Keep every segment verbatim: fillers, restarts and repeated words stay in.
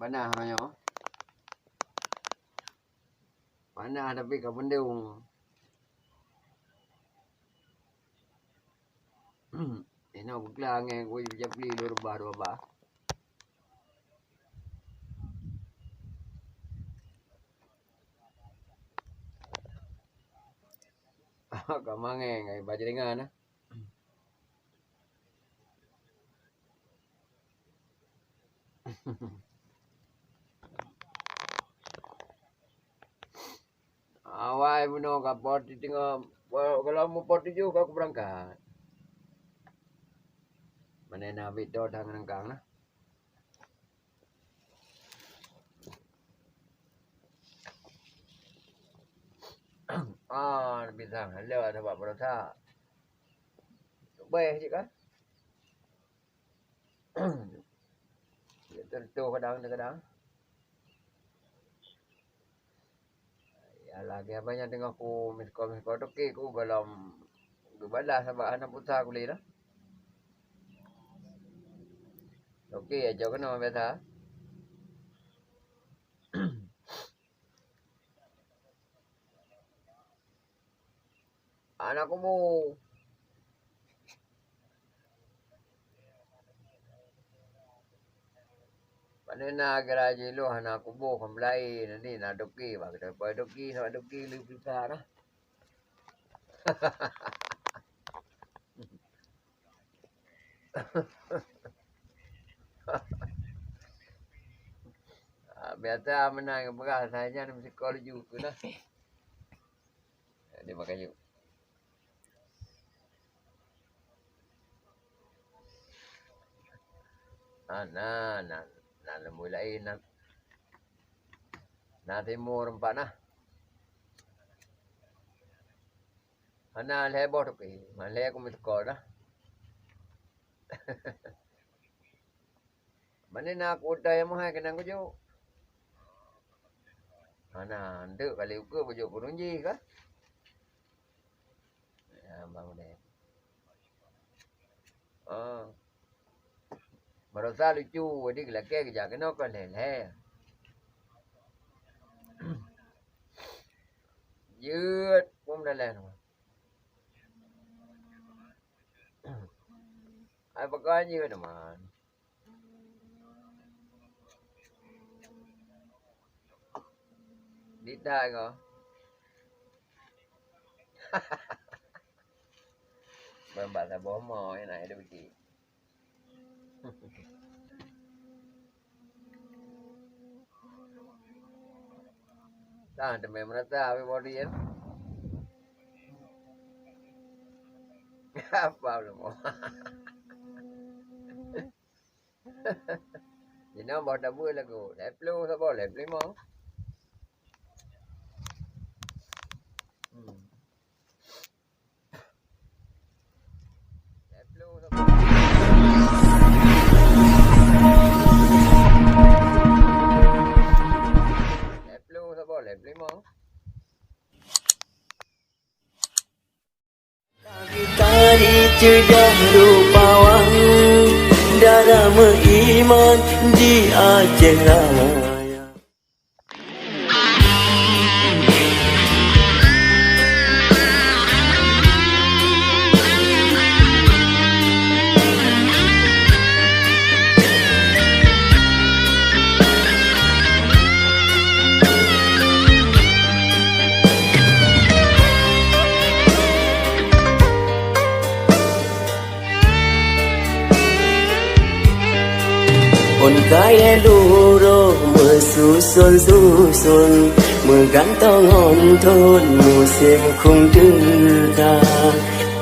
Panah nyoe. Panah tapi ka peundong. Inoe beukla angén kueh japli lôn reubah dua bah. Ka mangéng ai bak jaringan na. Awai bunoe ka po teungoh, po-, kalau meu po tujoh ka kubeurangkat. Meunan na Victor dan Rengkang na. Ah, pisang. Halo, ada bak peurasa. Beh je kan? Teutoh kadang, kadang. Ya lagèe apa nyang teungoh ku miss call, miss call toke ku belom geubalas sabab hana pulsa ku lé dah. Toke aja keunoe biasa. Hana kubu. Pane na geura jih lôn hana kubu, kon meulaén, na doki, bah geutanyoe doki, sabab doki lé pulsa na. Ah, biasa meunan peugah, sajan meusikol laju keunan. Di Makayu. Ah, na, na, na leumbui laén na. Na timur empat nah. Hana lhèe boh toke, hana lhèe ku meusikol dah. Mane na kuota nyang meuhai keunan kujok. Hana, eunteuk kali ukeue kujok keuneuk jih ka. Ya, bang udeh. Ah. Baroesa lucu, jadi geulakèe geujak keunoe kon lhèe-lhèe. Jeuet, pun meudalah. Ai pakon jeuet teuma. Dita ko. Ban bak saboh mo, enak ada biji. Dah, teumé meurata habéh body kan. Apa belum? Jinoe boh tabue lagu. Lhèe ploh saboh, lhèe ploh limong. Hmm. Lhèe ploh saboh. Lhèe ploh saboh, lhèe ploh limong. Tari ceudah rupawan, dara meuiman di Aceh Raya. Ôn kayèe lurôh meususon-suson, meugantong ngon thôn musém khueng teuka.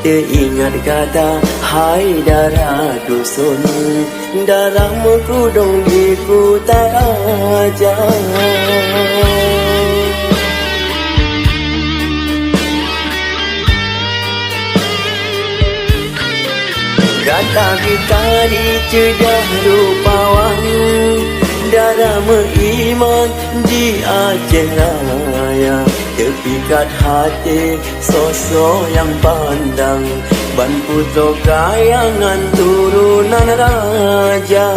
Teuingat gata hai dara duson, dara meukeudong di kuta raja. Gata-gata di ceudah rupawan, dara meuiman di Aceh Raya. Teupikat até soe-soe nyang pandang, ban putroe kayangan turonan raja.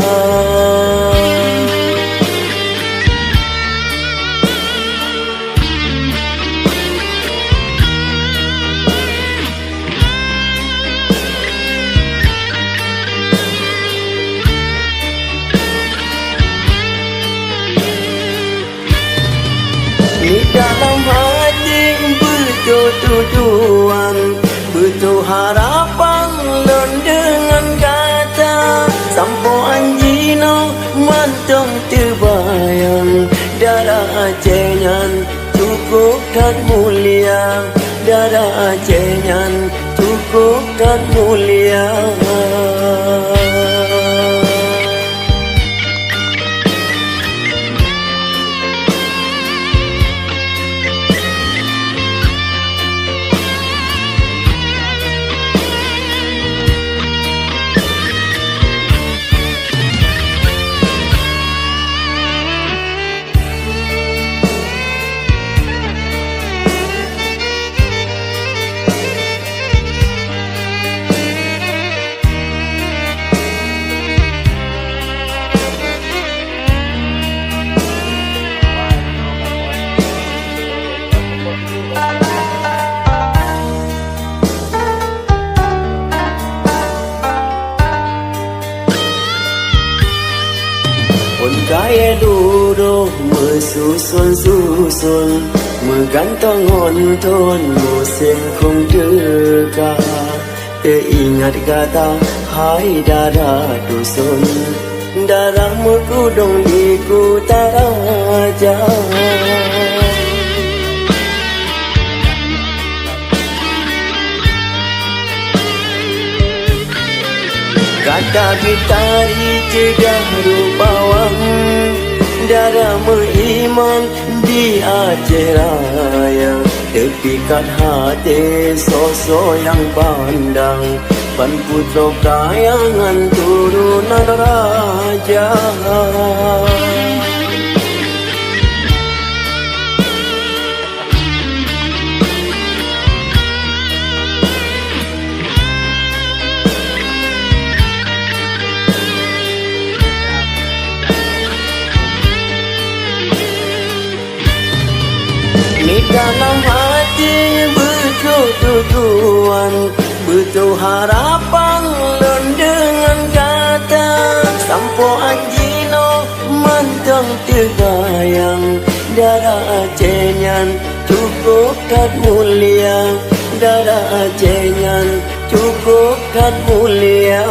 Tujuan, beutôi harapan lôn deungon gata. Sampoe 'an jinoe mantong teubayang, darah Aceh nyan cukôp that mulia, darah Aceh nyan cukôp that mulia. Phôn kayèe dudoe meususon-suson, meugantong ngon thôn musém khong teuka. Teuingat gata hai dara duson, dara meugudong di kuta raja. Gata geutari ceudah rupawan, dara meuiman di Aceh Raya. Teupikat até soe-soe nyang pandang, ban putroe kayangan turonan raja. Mita lam até beutôi tujuan, beutôi harapan lôn deungon gata. Sampoe 'an jinoe mantong teubayang, dara Aceh nyan cukôp that mulia, dara Aceh nyan cukôp that mulia.